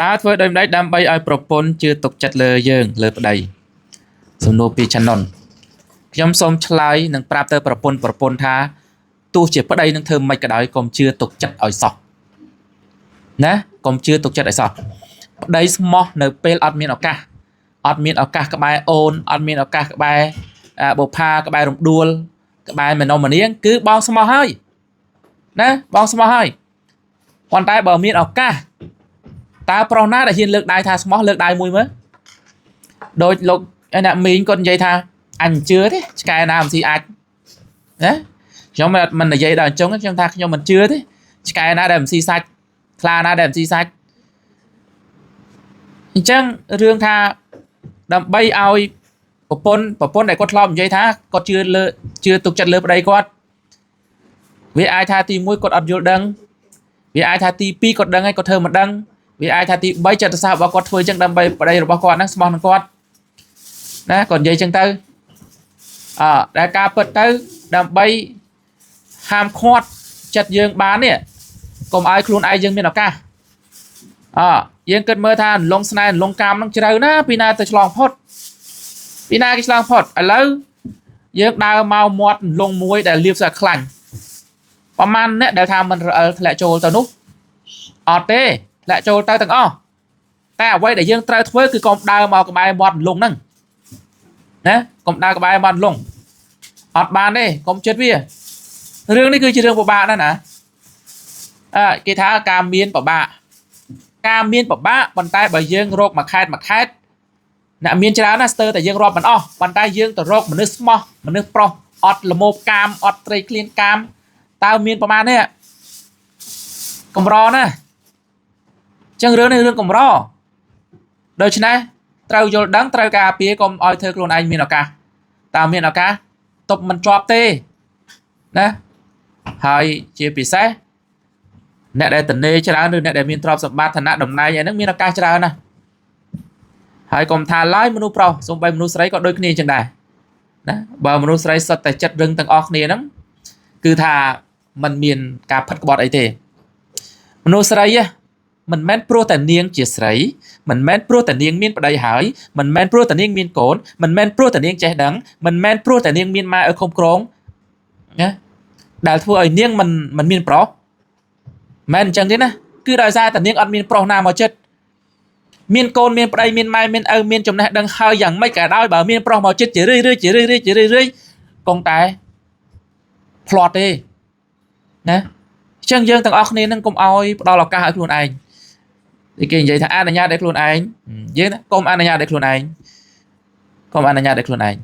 តើធ្វើដូចម្ដេចដើម្បីឲ្យប្រពន្ធជឿទុកចិត្តលើយើងលើប្តីសំណួរពីឆាណុនខ្ញុំសូមឆ្លើយនិងប្រាប់ទៅប្រពន្ធប្រពន្ធថាទោះជាប្តីនឹងធ្វើម៉េចក៏ដោយកុំជឿទុកចិត្តឲ្យសោះណាកុំជឿទុកចិត្តឲ្យសោះប្តីស្មោះនៅពេលអត់មានឱកាសអត់មានឱកាសក្បែរអូនអត់មានឱកាសក្បែរបុប្ផាក្បែររំដួលក្បែរមនោមនាងគឺបងស្មោះហើយណាបងស្មោះហើយប៉ុន្តែបើមានឱកាសតើប្រុសណាដែលហ៊ានលើកដៃថាស្មោះលើកដៃមួយមើលដោយលោកអ្នកមីងគាត់និយាយថាអញមិនជឿទេឆ្កែណាមិនស៊ីអាចណាខ្ញុំមិននិយាយដល់អញ្ចឹងខ្ញុំថាខ្ញុំមិនជឿទេឆ្កែណាដែលមិនស៊ីសាច់ខ្លាណាដែលមិនស៊ីសាច់អញ្ចឹងរឿងថាដើម្បីឲ្យប្រពន្ធប្រពន្ធដែលគាត់ធ្លាប់និយាយថាគាត់ជឿលើជឿទុកចិត្តលើប្តីគាត់វាអាចថាទី1គាត់អត់យល់ដឹងវាអាចថាទី2គាត់ដឹងហើយគាត់ធ្វើមិនដឹងវាអាចថាទី3ចិត្តសាស្ត្ររបស់គាត់ធ្វើអញ្ចឹងដើម្បីប្តីរបស់គាត់ហ្នឹងស្មោះនឹងគាត់ណាគាត់និយាយអញ្ចឹងទៅអើដែលការពិតទៅដើម្បីហាមឃាត់ចិត្តយើងបាននេះកុំឲ្យខ្លួនឯងយើងមានឱកាសអើយើងគិតមើលថាលងស្នេហ៍លងកាមហ្នឹងជ្រៅណាពីណាទៅឆ្លងផុតពីណាគេឆ្លងផុតឥឡូវយើងដើរមកមាត់លងមួយដែលលៀបស្អាតខ្លាញ់ប្រហែលអ្នកដែលថាមិនរអិលធ្លាក់ចូលទៅនោះអត់ទេធ្លាក់ចូលទៅទាំងអស់តែអ្វីដែលយើងត្រូវធ្វើគឺកុំដើរមកក្បែរមាត់លងហ្នឹងណាកុំដើរក្បែរមាត់លងអត់បានទេកុំចិត្តវារឿងនេះគឺជារឿងពិបាកណាស់ណាអើគេថាការមានពិបាកការមានពិបាកប៉ុន្តែបើយើងរកមួយខេតមួយខេតអ្នកមានច្រើនណាស់ស្ទើរតែយើងរាប់មិនអស់ប៉ុន្តែយើងទៅរកមនុស្សស្មោះមនុស្សប្រុសអត់ល្មោភកាមអត់ត្រីក្លៀនកាមតើមានប្រមាណនេះកម្រណាស់ចឹងរឿងនេះរឿងកម្រដូច្នេះត្រូវយល់ដឹងត្រូវការពារកុំឲ្យធ្វើខ្លួនឯងមានឱកាសតើមានឱកាសទប់មិនជាប់ទេណាហើយជាពិសេសអ្នកដែលតនេច្រើនឬអ្នកដែលមានទ្រព្យសម្បត្តិឋានៈតំណែងអីហ្នឹងមានឱកាសច្រើនណាស់ហើយកុំថាឡើយមនុស្សប្រុសសូម្បីមនុស្សស្រីក៏ដូចគ្នាអញ្ចឹងដែរណាបើមនុស្សស្រីសុទ្ធតែចិត្តរឹងទាំងអស់គ្នាហ្នឹងគឺថាมันមានការផិតក្បត់អីទេមនុស្សស្រីមិនមែនព្រោះតែនាងជាស្រីមិនមែនព្រោះតែនាងមានប្តីហើយមិនមែនព្រោះតែនាងមានកូនមិនមែនព្រោះតែនាងចេះដឹងមិនមែនព្រោះតែនាងមានម៉ែឲ្យឃុំក្រងណាដែលធ្វើឲ្យនាងមិនមានប្រុសមិនអញ្ចឹងទេណាគឺដោយសារតែនាងអត់មានប្រុសណាមកចិត្តមានកូនមានប្តីមានម៉ែមានឪមានចំណេះដឹងហើយយ៉ាងម៉េចក៏ដោយបើមានប្រុសមកចិត្តជារឿយរឿយជារឿយរឿយជារឿយរឿយគង់តែផ្្លាត់ទេណាអញ្ចឹងយើងទាំងអស់គ្នានឹងកុំឲ្យផ្ដល់ឱកាសឲ្យខ្លួនឯងគេនិយាយថាអនុញ្ញាតឲ្យខ្លួនឯងយើងណាកុំអនុញ្ញាតឲ្យខ្លួនឯងកុំអនុញ្ញាតឲ្យខ្លួនឯង